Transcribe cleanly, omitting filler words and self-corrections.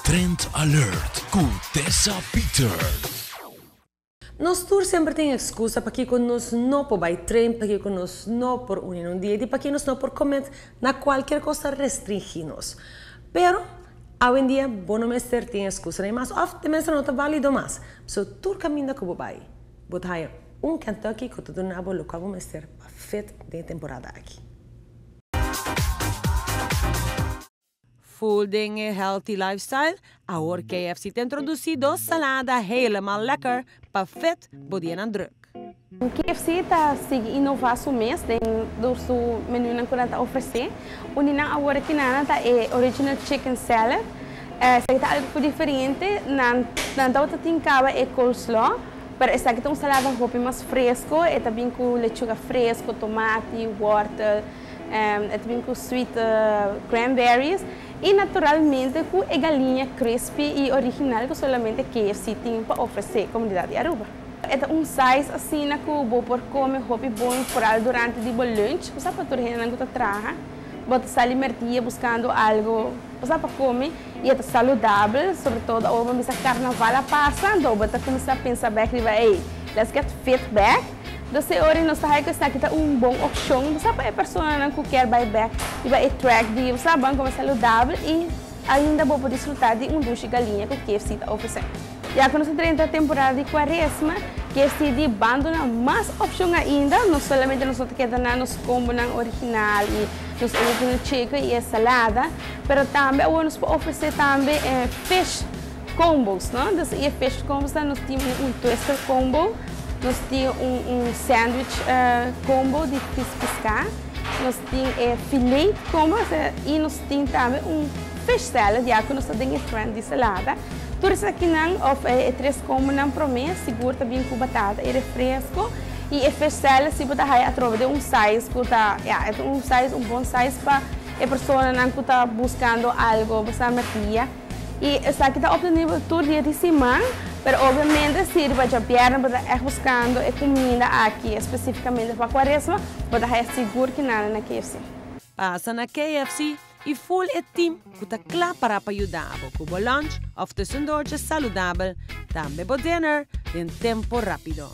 Trend Alert ku Tessa Peters. Nos tur semper tin excusa pakico nos no por bay train, pakico nos no por uni na un diet y pakico nos no por commit na cualkier cos ta restringi nos. Pero, awendia bo no mester tin excusa ni mas of te mester no ta valido mas. So tur caminda cu bo bay, bo ta haya un Kentucky cu ta duna bo locual bo mester pa fit den e temporada aki. Full den e healthy lifestyle, awor KFC ta introduci dos salada helemaal lekker pa fit bo dianan druk. KFC ta sigui inova su mes den door su menunan cu nan ta ofrece. Un di nan awor aki nan ta e original chicken salad. Esaki ta algo diferente, nan nan tabata tin caba e coleslaw, pero esaki ta un salada hopi mas fresco, e ta bin cu lechuga fresco, tomati, wortel. E ta bin ku sweet cranberries y naturalmente ku e galiña crispy y original ku solamente KFC tin pa ofrece comunidad di Aruba. E ta un size asina ku bo por come hopi bon foral durante di bo lunch, bo sa pa tur hendenan ku ta traha, bo ta sali merdia buscando algo bo sa pa come y e ta saludabel, sobre todo awor bo a bisa carnaval a pasa, anto bo ta cuminsa pensa bek riba ey, let's get fit back. Dos e ora nos ta haya ku esaki ta un bon opshon bo sa pa e personanan ku kier bai bek riba e track di bo sa ban kome saludabel i ainda bo por disfruta di un dushi galiña ku KFC ta ofresé. Ya ku nos ta drenta temporada di kuaresma, KFC di ban duna mas opshon ainda, no solamente nos no ta keda na nos kombonan original i nos original chicken i e salada, pero tambe awor nos por ofresé tambe fish. Combos, no? Dus e fish combos ta nos tin un twister combo, nos tin un un sandwich combo di pis pisca, nos tin e filet combo y nos tin tambe un fish salad ya cu nos ta den e trend di salada. Tur esakinan of e tres combonan prome sigur ta bin cu batata y refresco y e fish salad si bo ta haya atrobe den un size cu ta ya e ta un size un bon size pa e personanan cu ta buscando algo basta merdia. Y esaki ta obtenibel tur dia di siman, pero obviamente si riba djabièrnè bo ta ègt buskando e kuminda aki espesífikamente pa Kuaresma, bo ta haya sigur ki nada na KFC. Pasa na KFC y ful e team cu ta cla para pa yuda bo cu bo lunch of tussendoortje saludabel, tambe bo dinner den tempo rapido.